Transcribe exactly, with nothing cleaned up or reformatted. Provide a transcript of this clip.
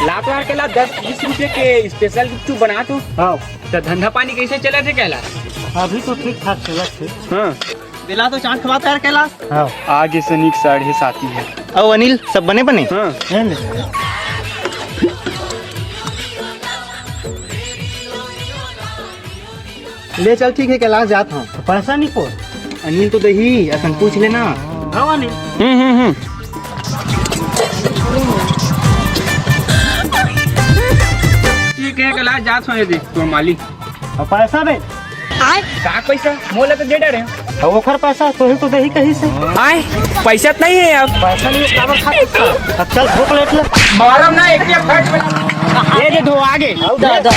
ला तो यार कैलाश, दस बीस रुपए के स्पेशल गुपचुप बना तो। हाँ। तो धंधा पानी कैसे चलत हे कैलाश? अभी तो ठीक ठाक चलत हे। हाँ। बेला तो चाट खवात यार कैलाश। हाँ। आगे से निक साढ़े साती है। अउ अनिल, सब बने बने? हाँ। है ना? ले चल, ठीक है कैलाश, जात हूँ। पैसा नहीं को? अनिल तो दही, असन पूछ लेना। हाँ अनिल। हम्म हम्म हम्म। ठीक है कैलाश, जात हूँ ये दे तो मालिक। अउ पैसा बे? का पैसा? मोला तो दे डरे। अउ ओखर पैसा तोही तो दही कही से। आय, पैसा तो नहीं है अब। पैसा नहीं है, काबर खा सकता? अब चल भूख लेट ले। मारम ना एक एक फट में। ये दे दो आगे। अउ दादा।